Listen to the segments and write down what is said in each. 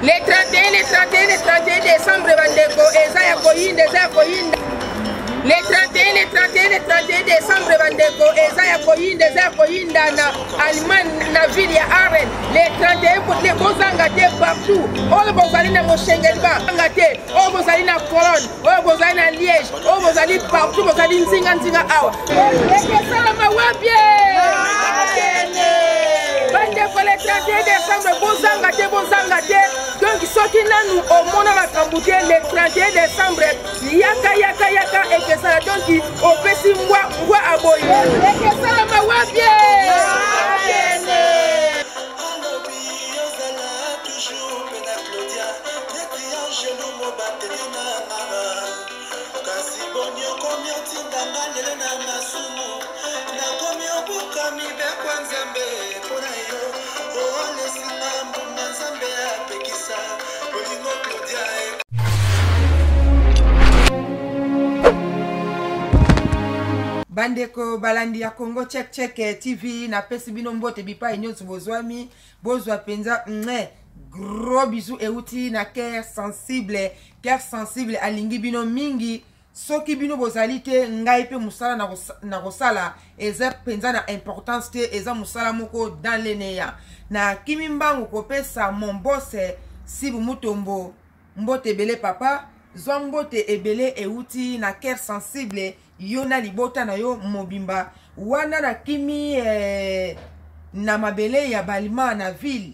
Le 31, le 31, le 31 décembre, bandeko, eza ya koyinda, eza ya koyinda. Le 31, le 31, le 31 décembre, bandeko, eza ya koyinda, eza ya koyinda na Allemagne, na ville ya Aren. Le 31, le bozanga te partout. Oyo bozali na Mönchengladbach, bozanga te. Oyo bozali na Cologne, oyo bozali na Liège, oyo bozali partout, bozali nzinga nzinga awa. Ekosalama wapi? Bandeko, le 31 décembre, bozanga te, bozanga te. Donc soki nanu omona makambo te, le 31 décembre, yaka yaka yaka ekesala. Donc opesi mbwa, mbwa aboyi. Ekosalama wapi? Kasi boni okomi otinda nga lelo na masumu, nakomi obuka mibeko ya Nzambe mpo na yo, olesinga mbuma Nzambe apekisa bolingo Claudia. Bandeko balandi ya Congo Check Check TV, napesi bino mbote bipai nyonso bozwami, bozwa mpenza mwe gros bisou euti na cœur sensible. Cœur sensible alingi bino mingi. Soki bino bozali te, ngai mpe mosala na kosala eza mpenza na importance te, eza mosala moko dans l'eneya. Na kimi mbangu kopesa mon boss Sibu Mutombo mbote ebele. Papa, zwa mbote ebele euti na cœur sensible, yo na libota na yo mobimba. Wana nakimi na mabele ya Balima na ville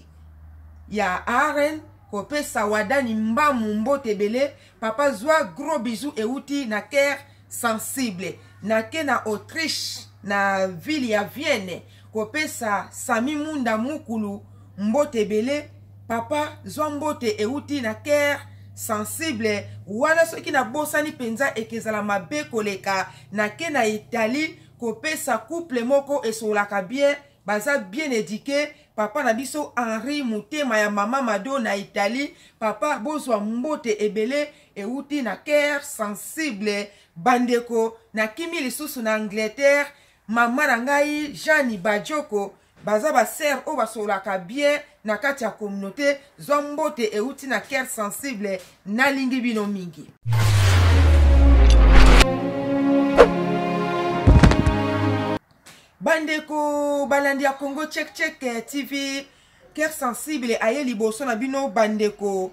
ya Aren kopesa Wadani Mbamu mbote ebele. Papa, zwa gros bisou euti na cœur sensible. Nake na Autriche na ville ya Vienne kopesa Sami Munda Mukulu mbote ebele. Papa, zwa mbote euti na cœur sensible. Wana soki nabosani mpenza ekezala mabe koleka. Nake na Italie kopesa couple moko esololaka bien, baza bien éduqué, papa na biso Henri Mutema ya mama Mado na Italie. Papa, bozwa mbote ebele euti na cœur sensible. Bandeko, nakimi lisusu na Angleterre, mama na ngai Jeanne Bajoko, baza ba sœur oyo basololaka bien na kati ya communauté. Zwa mbote euti na cœur sensible, nalingi bino mingi. Bandeko balandi ya Congo Check Check TV, cœur sensible aye liboso na bino bandeko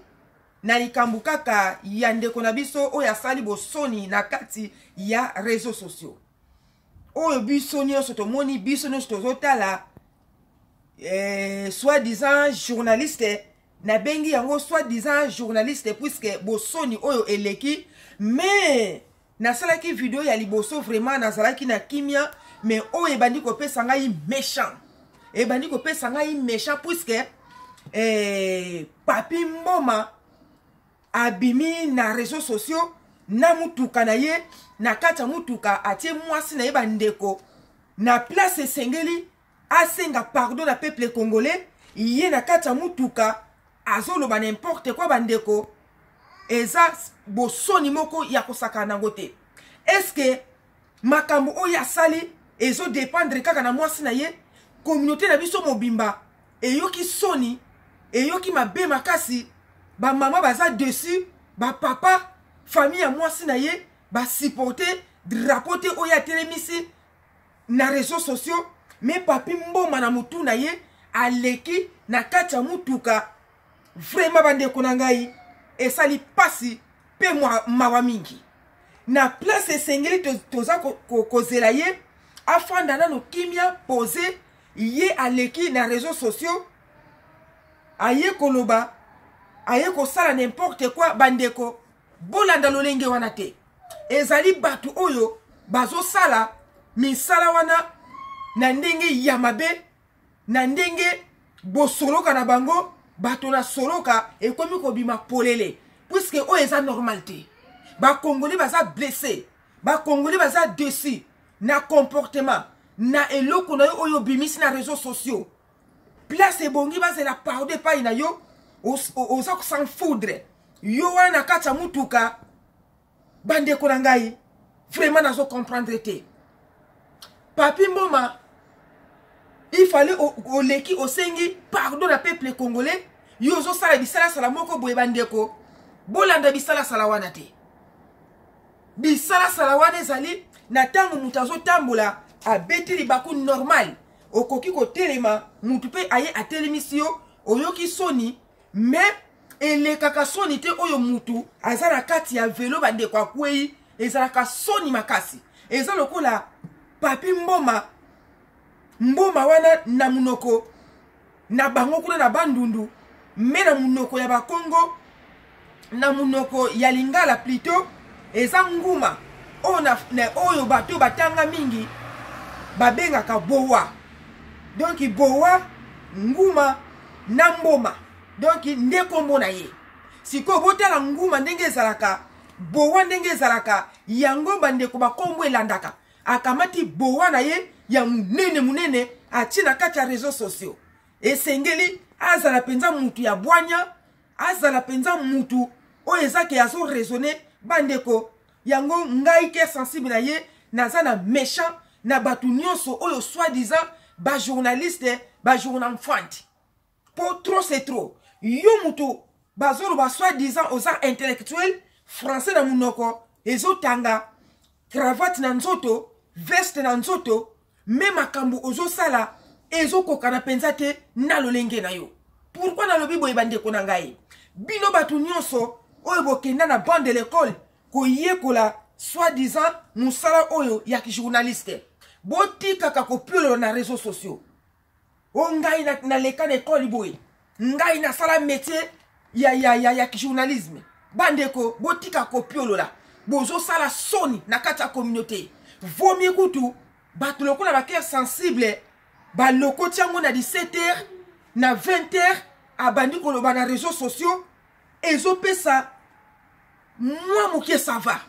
na likambo kaka ya ndeko na biso oyo asali bosoni na kati ya réseaux sociaux, oyo biso nyonso tomoni, biso nyonso tozotala, soi-disant journaliste. Nabengi yango soi-disant journaliste puisque bosoni oyo eleki. Mais nasalaki video ya liboso, vraiment nazalaki na kimia, mais oyo ebandi kopesa ngai méchant, ebandi kopesa ngai méchant puisque Papi Mboma abimi na réseaux sociaux na mutuka na ye. Na kati ya mutuka atie mwasi na ye. Bandeko, na place esengeli asenga pardon na peuple congolais, ye na kati ya mutuka azoloba n'importe quoi. Bandeko, eza bosoni moko ya kosakana nango te. Est-ce makambo oyo asali ezodépendre kaka na mwasi na ye? Communauté na biso mobimba eyoki soni, eyoki mabe makasi. Bamama baza dessus, bapapa, famille ya mwasi na ye basupporte drapeau te oyo atelemisi na réseaux sociaux. Mais Papi Mboma na mutu na ye aleki na kati ya mutuka. Vraiment bandeko na ngai, esali pasi mpe mawa mingi. Na place esengeli toza kozela ye afanda nano kimia, pose, ye aleki na réseaux sociaux, aye koloba, aye kosala n'importe quoi. Bandeko, bolanda lolenge wana te. Ezali bato oyo bazosala misala wana na ndenge ya mabe, na ndenge bosoloka na bango. Bato na soloka ekomi kobima polele, puisque oyo eza normal te. Bakongoli baza blessé, bakongoli baza dessus na comportement na eloko na yo oyo obimisi na réseaux sociaux. Place ebongi bazela pardon epai na yo, oza s'en foudre, yo wana na kati ya mutuka. Bandeko na ngai, vraiment nazo comprendre te. Papi Mboma, il fallait oleki osengi pardon na peuple congolais. Yo ozosala bisalasala moko boye. Bandeko, bolanda bisalasala wana te. Bisalasala wana ezali na ntango moto azotambola, abeti libaku normal, okoki kotelema, motu mpe aye atelemisi yo, oyoki soni. Mais elekaka soni te oyo mutu aza na kati ya velo, bandeko, akwei, ezalaka soni makasi. Eza lokola Papi Mboma. Mboma wana na monoko na bango kuna na Bandundu, mais na monoko ya Bakongo, na monoko ya Lingala plutôt, eza nguma oyo na oyo bato batanga mingi babengaka bowa. Donc bowa, nguma na mboma, donc nde nkombo na ye. Sikoyo botala nguma ndenge ezalaka, bowa ndenge ezalaka yango. Bandeko, bakombo elandaka. Akamati bowa na ye ya monene monene, atie na kati ya réseaux sociaux. Esengeli azala mpenza mutu ya bwanya, azala mpenza mutu oyo eza ke azoraisonner. Bandeko, yango ngai cœur sensible na ye, naza na méchant na bato nyonso oyo soi-disant bajournaliste, bajournalfante, mpo trop c'est trop. Yo mutu bazoloba soi-disant oza intellectuel, français na monoko ezotanga, cravate na nzoto, veste na nzoto, mais makambo ozosala ezokokana mpenza te na lolenge na yo. Pourquoi nalobi boye, bandeko na ngai? Bino bato nyonso oyo bokenda na banc de l'école koyekola soi-disant mosala oyo ya journaliste, botikaka kopiolola na réseaux sociaux: "O ngai naleka na ekole boye, ngai nasala métier ya journalisme." Bandeko, botika kopiolola, bozosala soni na kati ya communauté. Vomi kutu bato lokola bacœur sensible balokoti yango na 17 heures, na 20 heures abandi koloba na réseaux sociaux, ezopesa mwa moke. Ça va,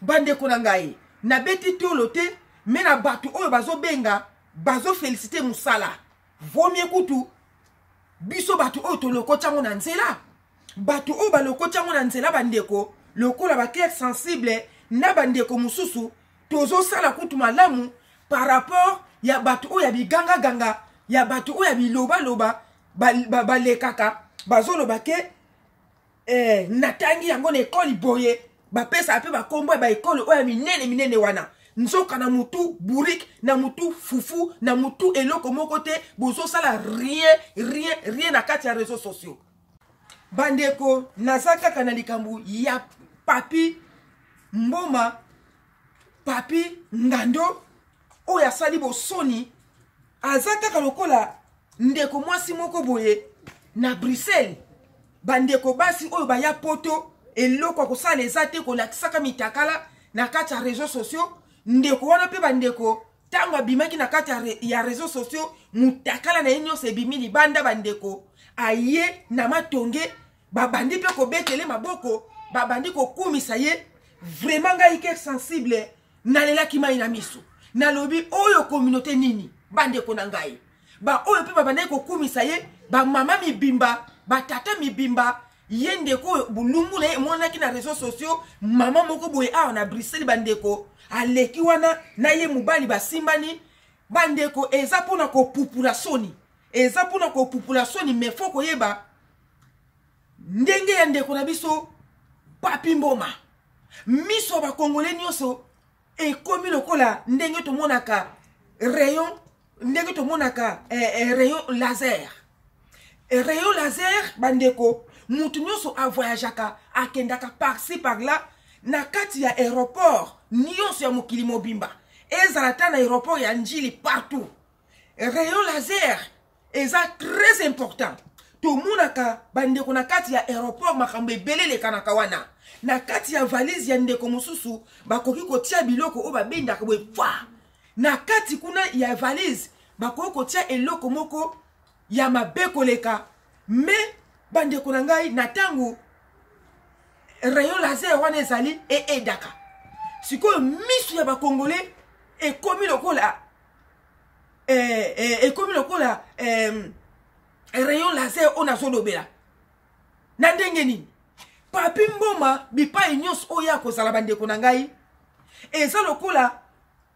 bandeko na ngai, nabeti tolo te, mais na bato oyo bazobenga, bazoféliciter mosala, vomie kutu biso bato oyo tolokoti yango na nzela. Bato oyo balokoti yango na nzela, bandeko lokola bacœur sensible na bandeko mosusu, tozosala kutu malamu par rapport ya bato oyo ya bigangaganga, ya bato oyo ya bilobaloba balekaka bazoloba ke natangi yango na ekole boye. Bapesaka mpe bakombo ya baekole oyo ya minene minene wana, nzoka na mutu bourrique, na mutu fufu, na mutu eloko moko te. Bozosala rien, rien, rien na kati ya réseaux sociaux. Bandeko, naza kaka na likambo ya Papi Mboma, Papi Ngando oyo asali bosoni. Aza kaka lokola ndeko mwasi moko boye na Bruxelles. Bandeko basi oyo baya Poto, eloko ya kosala eza te, kolakisaka mitakala na kati ya réseaux sociaux. Ndeko wana mpe, bandeko, ntango abimaki na kati ya réseaux sociaux, mutakala na ye nyonso ebimi libanda. Bandeko, aye na matonge, babandi mpe kobetele maboko, babandi kokumisa ye. Vraiment, ngai cœur sensible nalelaki mai na miso. Nalobi: "Oyo communauté nini?" Bandeko na ngai, baoyo mpe babandaki kokumisa ye, bamama mibimba, batata mibimba. Ye ndeko oyo, bulumbu na ye emonanaki na réseaux sociaux. Mama moko boye awa na Bruxelles, bandeko, aleki wana na ye mobali, basimbani. Bandeko, eza mpona kopupula soni, eza mpona kopupula soni. Mais faut koyeba ndenge ya ndeko na biso Papi Mboma, miso ya bakongole nyonso ekomi lokola ndenge tomonaka rayon, ndenge tomonaka rayon laser. Rayon laser, bandeko, mutu nyonso avoyageaka, akendaka par-ci par-là na kati ya aéroport nyonso ya mokili mobimba, ezala ta na aéroport ya Njili, partout rayon laser eza très important. Tomonaka, bandeko, na kati ya aéroport makambo ebele elekanaka wana. Na kati ya valise ya ndeko mosusu bakoki kotia biloko oyo babendaka boye fa. Na kati kuna ya valise bakoki kotia eloko moko ya mabe koleka. Mais bandeko na ngai, na ntango rayon laser wana ezali eedaka, sikoyo miso ya bakongole ekomi lokola rayon laser oyo nazolobela. Na ndenge nini Papi Mboma, bipai nyonso oyo akozala, bandeko na ngai, eza lokola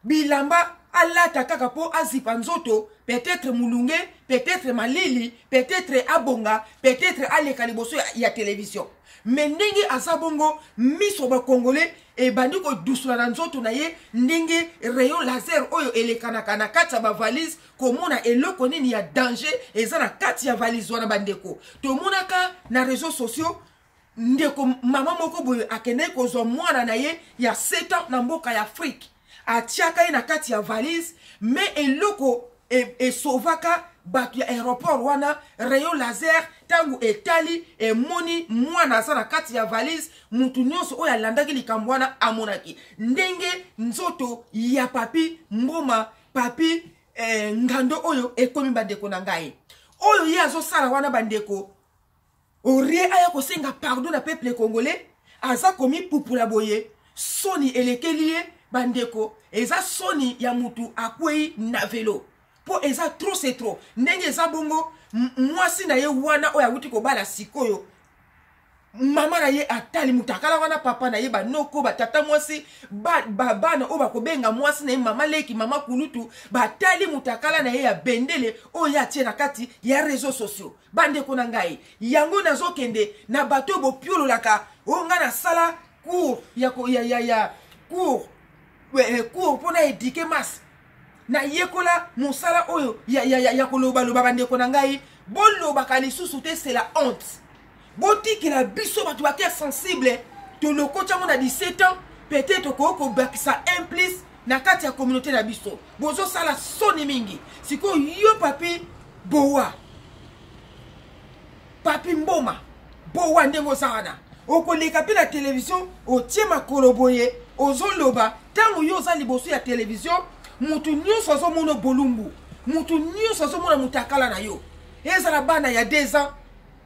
bilamba. Alata kaka mpo azipa nzoto, peut-être mulunge, peut-être malili, peut-être abonga, peut-être aleka liboso ya télévision. Mais ndenge aza bongo, miso bakongole ebandi kodusula na nzoto na ye, ndenge rayon laser oyo elekanaka na kati ya bavalise, komona eloko nini ya danger eza na kati ya valise wana. Bandeko, tomonaka na réseaux sociaux ndeko mama moko boye akendaki kozwa mwana na ye ya 7 ans na mboka ya Afrique, atiaka ye na kati ya valise. Mais eloko esovaka bato ya aéroport wana, rayon laser, ntango etali, emoni mwana aza na kati ya valise. Mutu nyonso oyo alandaki likambo wana amonaki ndenge nzoto ya Papi Mboma, Papi Ngando oyo ekomi. Bandeko na ngai, oyo ye azosala wana, bandeko, orie aya kosenga pardon na peuple congolais, aza komipupula boye, soni elekeli ye. Bandeko, eza soni ya mutu akwei na velo, mpo eza trop, c'est trop. Ndenge eza bongo, mwasi na ye wana oyo awuti kobala sikoyo, mama na ye atali mutakala wana, papa na ye, banoko, batata mwasi, bana oyo bakobenga mwasi na ye mama leki, mama kulutu, batali mutakala na ye ya bendele oyo ye atie na kati ya réseaux sociaux. Bandeko na ngai, yango nazokende na bato oyo bopiololaka oyo. Ngai nasala cours ya cours mpona éduquer masse, nayekola mosala oyo ya kolobaloba. Bandeko na ngai, bolobaka lisusu te, c'est la honte. Botikela biso bato bacœur sensible, tolokoti yango na 17 ans, peut-être tokoki kobakisa un plus na kati ya communauté na biso. Bozosala soni mingi. Sikoyo yo Papi Bowa, Papi Mboma Bowa, ndenge oza wana, okoleka mpe na télévision, otie makolo boye, ozoloba. Ntango yo oza liboso ya télévision, mutu nyonso azomona bolumbu, mutu nyonso azomona mutakala na yo, ezala bana ya 2 ans,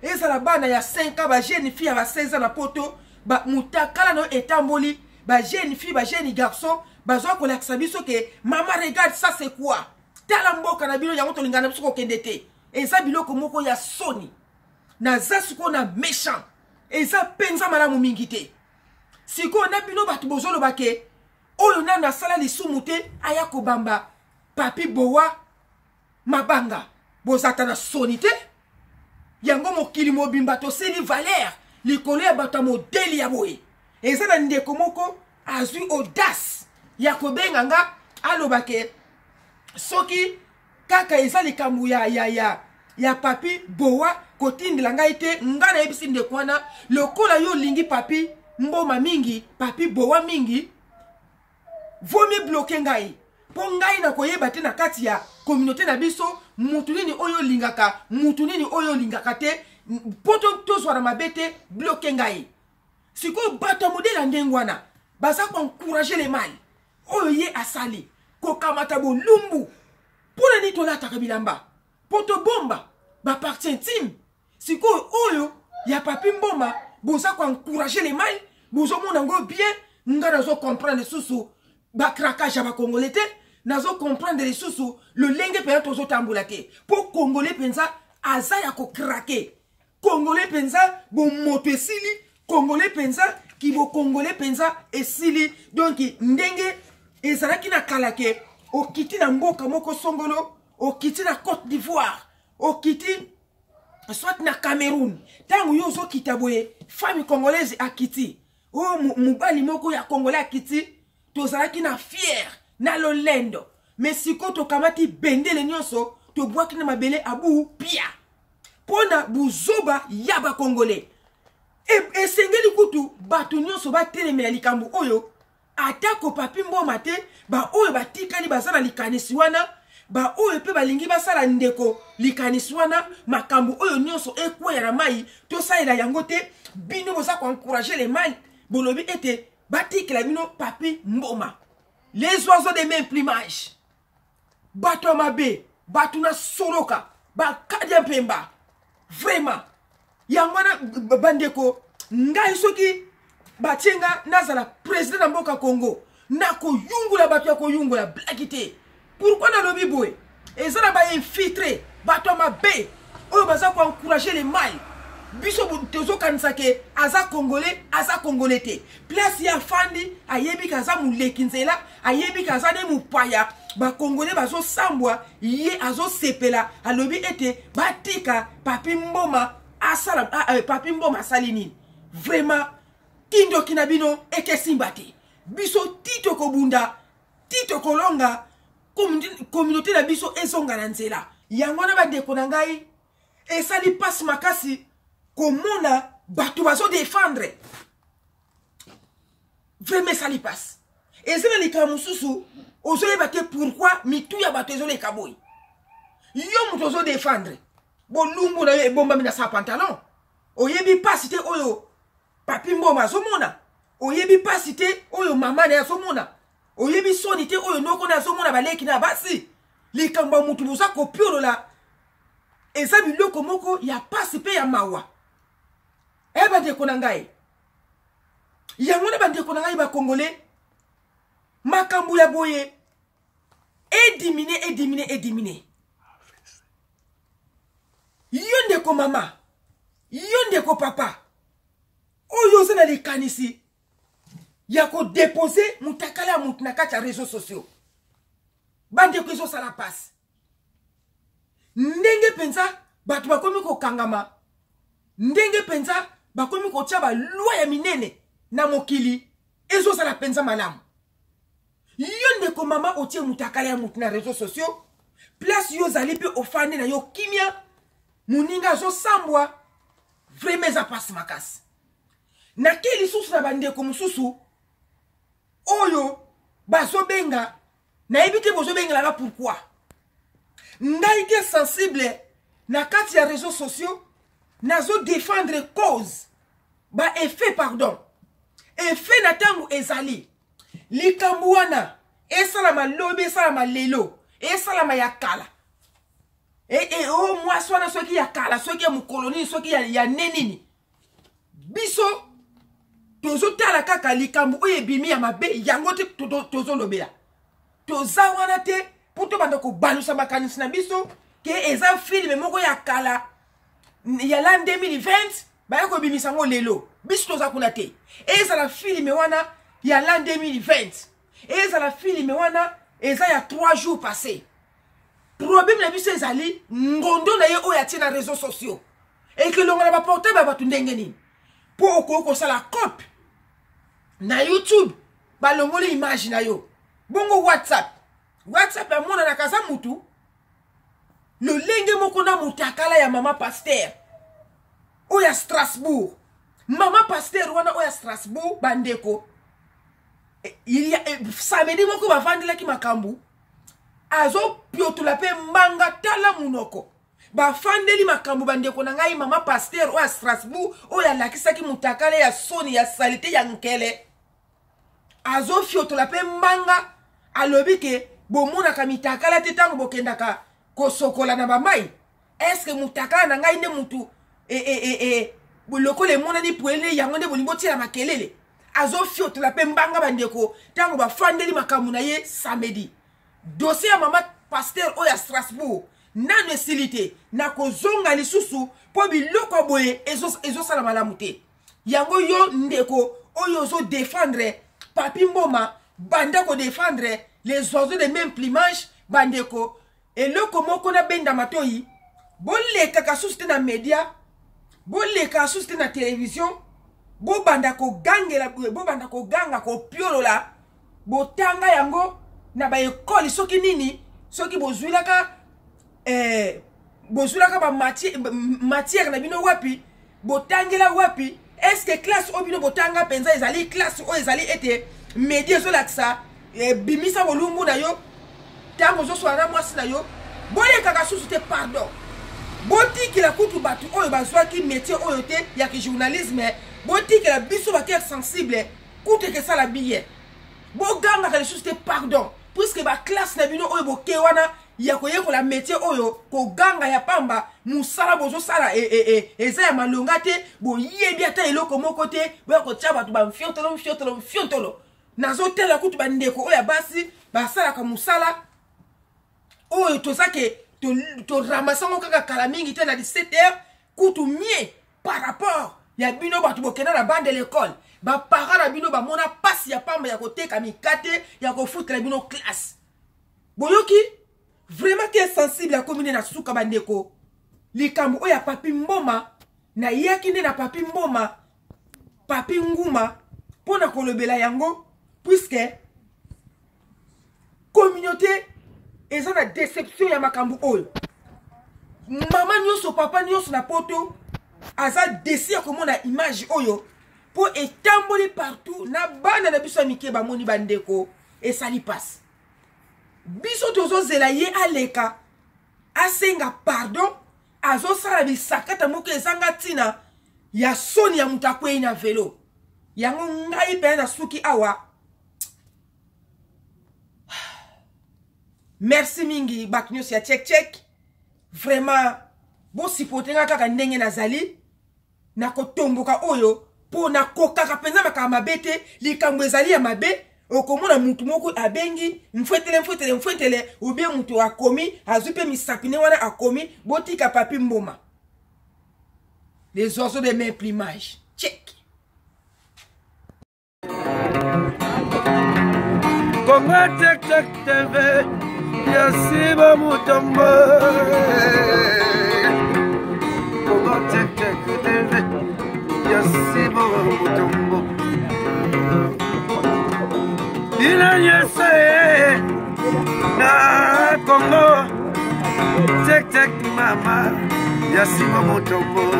ezala bana ya 5 ans, bajeune fille ya ba 16 ans na Poto, mutakala na yo etamboli. Bajeune fille, bajeune garçon bazwa kolakisa biso ke mama, regarde ça, c'est quoi? Tala mboka na bino, yango tolingana na biso kokende te. Eza biloko moko ya soni. Naza sikoyo na méchant, eza mpenza malamu mingi te. Sikoyo na bino bato bozoloba ke oyo nano asala lisumu te aya kobamba Papi Bowa mabanga, bozata na soni te? Yango mokili mobimba toseli valeur likolo ya bato ya modèle ya boye. Eza na ndeko moko azwi audace ya kobenga nga, aloba ke soki kaka eza likambo ya Papi Bowa, kotindela ngai te. Ngai nayebisi ndeko wana, lokola yo olingi Papi Mboma mingi, Papi Bowa mingi, vomi bloquer ngai, mpo ngai nakoyeba te na kati ya communauté na biso mutu nini oyo olingaka, mutu nini oyo olingaka te, mpo tozwa na mabe te. Bloquer ngai. Sikoyo bato ya modèle ya ndenge wana baza koencourager le mal oyo ye asali, kokamata bolumbu. Mpo na nini tolataka bilamba? Mpo tobomba bapartie intime. Sikoyo oyo ya Papi Mboma, boza koencourager le mal, bozomona yango bien. Nga nazocomprendre lisusu bacraquage ya bakongole te, nazocomprendre lisusu lolenge mpenza tozotambola te, mpo Congolais mpenza aza ya kocraquer. Congolais mpenza bomoto esili, Congolais mpenza kibokongolais mpenza esili. Donc ndenge ezalaki na kala ke okiti na mboka moko songolo, okiti na Côte d'Ivoire, okiti soit na Cameroun, ntango yo ozokita boye, femme congolaise akiti, oyo mobali moko ya Congolais akiti, tozalaki na fier na lolendo. Mais sikoyo tokamati bendele nyonso, tobwaki na mabele, abu pia, mpo na buzoba ya bakongolais. Esengeli kutu bato nyonso batelemela likambo oyo, atako Papi Mboma te. Baoyo batikali baza na likanisi wana, baoyo mpe balingi basala ndeko likanisi wana, makambo oyo nyonso ekweya na mai, tosalela yango te. Bino boza koencourager le mal, bolobi ete batikela bino Papi Mboma. Les oiseaux de même plumage, bato ya mabe, bato na soloka, bakadia mpemba, vraiment. Yango wana, bandeko, ngai soki batie nga nazala président na mboka Congo, nakoyungula bato ya koyungula, blaki te. Pourquoi nalobi boye? Eza na bainfiltré, bato ya mabe oyo baza koencourager le mal. Biso tozokanisa ke aza Congolais, aza Congolais te. Place ye afandi, ayebi ke aza moleki nzela, ayebi ke aza nde mopaya. Bakongole bazosambwa, ye azosepela, alobi ete batika Papi Mboma asala. Ah, Papi Mboma asali nini? Vraiment, kindoki na bino ekesimba te. Biso ti tokobunda, ti tokolonga, communauté na biso ezonga na nzela. Yango wana, bandeko na ngai, esali mpasi makasi komona bato bazodefendre. Vraiment, esali mpasi. Eza na likambo mosusu ozoyeba te pourquoi mitu ya bato ezoleka boye. Yo moto ozodefendre, bolumbu na yo ebombami na sa pantalon. Oyebi mpasi te oyo Papi Mboma azomona, oyebi mpasi te oyo mama na ye azomona, oyebi soni te oyo noko na azomona, baleki na basi. Likambo ya motu boza kopiolola eza biloko moko ya pasi mpe ya mawa. E bandeko na ngai, yango na bandeko na ngai bakongole, makambo ya boye edimine, edimine, edimine. Yo ndeko mama, yo ndeko papa oyo oza na likanisi ya kodepose mutakala ya motu na kati ya réseau sociaux, bandeko, ezosala mpasi ndenge mpenza bato bakomi kokangama, ndenge mpenza bakomi kotia balwa ya minene na mokili. Ezozala mpenza malamu. Yo ndeko mama otie mutakala ya motu na réseau sociaux, place yo ozali mpe ofandi na yo kimia, moninga azosambwa. Vraiment, eza mpasi makasi. Nake lisusu na bandeko mosusu oyo bazobenga, nayebi te bozobengelaka pourquoi. Ngai te sensible na kati ya réseaux sociaux, nazodefendre cause baeffet, pardon, effet na ntango ezali likambo wana esalama lobi, esalama lelo, esalama ya kala. E, o mwasi wana, soki ya kala, soki ya mokolo nini, soki ya ne nini, biso tozotala kaka likambo oyo ebimi ya mabe, yango te tozolobela. Toza wana te mpo tobanda kobalusa makanisi na biso ke eza film moko ya kala ya l'an 2020, baya kobimisa yango lelo. Biso toza kuna te. Ezala film wana ya l'an 2020, ezala film wana eza ya 3 jours passé, problème na biso ezali ngondo na ye oyo atie na réseaux sociaux. Ekelongo na baportable ya bato ndenge nini? Mpo okoki kosala cope na YouTube, balongoli image na yo bongo. WhatsApp amonanaka aza mutu lolenge moko na motakala ya mama pasteur oyo ya Strasbourg. Mama pasteur wana oyo ya Strasbourg, bandeko, il y a samedi moko bavandelaki makambo, azopiotola mpe mbanga, tala munoko. Bafandeli makambo, bandeko na ngai, mama pasteur oyo ya Strasbourg oyo alakisaki motakala ya soni, ya saleté, ya nkele, azofiotola mpe mbanga, alobi ke bomonaka mitakala te ntango bokendaka kosokola na bamai. Eske motakala na ngai nde mutu lokola emonani pwele, yango nde bolingi botiela makelele? Azofiotola mpe mbanga, bandeko, ntango bafandeli makambo na ye samedi. Dossier ya mama pasteur oyo ya Strasbourg nano esili te, nakozonga lisusu mpo biloko ya boye ezosala malamu te. Yango yo ndeko oyo ozodefendre Papi Mboma, banda kodefendre les oiseaux de même plumage. Bandeko, eloko moko nabenda matoi: bolekaka susu te na media, bolekaka susu te na télévision, bobanda kogangela, bobanda koganga, kopiolola. Botanga yango na baekole soki nini, soki bozwilaka bamatière na bino wapi, botangela wapi? Est-ce classe oyo bino botanga mpenza ezali classe oyo ezali ete media ezolakisa ebimisa bolumbu na yo ntango ozoswala na mwasi na yo? Bolekaka susu te, pardon. Botikela kutu bato oyo bazwaki métier oyo te ya kijournalisme, botikela biso bacœur sensible kutu ekesala biye. Bogangaka lisusu te, pardon, puisque baclasse na bino oyo boke wana ya koyekola métier oyo, koganga ya pamba, mosala bozosala eza ya malonga te. Boyebi ata eloko moko te, boya kotia bato bamfiotolo, mfiotolo, mfiotolo. Nazotela kutu bandeko oyo ya basi basalaka mosala oyo toza ke toramasango kaka kala mingi te na 17 heures, kutu mieux par rapport ya bino bato bokenda na bande l'école. Baparent na bino bamona mpasi ya pamba ya koteka mikate ya kofutela bino classe. Boyoki vraiment ke sensible akomi nde na suka bandeko. Likambo oyo ya Papi Mboma, nayaki nde na Papi Mboma, Papi Nguma mpo na kolobela yango, puisque communauté eza na déception ya makambo oyo. Mama nyonso, papa nyonso na poto aza desi ya komona image oyo mpo etamboli partout na bana na biso ya mike bamoni bandeko, esali pasi. Biso tozozela ye aleka asenga pardon, azosala bisakata moko ezanga ntina ya soni ya moto akwei na velo. Yango ngai mpenza nasuki awa. Merci mingi bato nyonso ya check check, vraiment bosipote nga kaka ndenge nazali na kotomboka oyo, mpo nakokaka mpenza makambo mabe te. Likambo ezali ya mabe, okomona mutu moko abengi mfwetele mfwetele mfwetele, obie mutu akomi azwi mpe misapi ne wana akomi. Botika Papi Mboma, les oiseaux de même plumage. Check. Congo Check Check TV, Yasiba Mutombo. Congo Check Check TV, Yasiba Mutombo. Ina nyese na Congo Check Check mama, Yasiba Mutombo.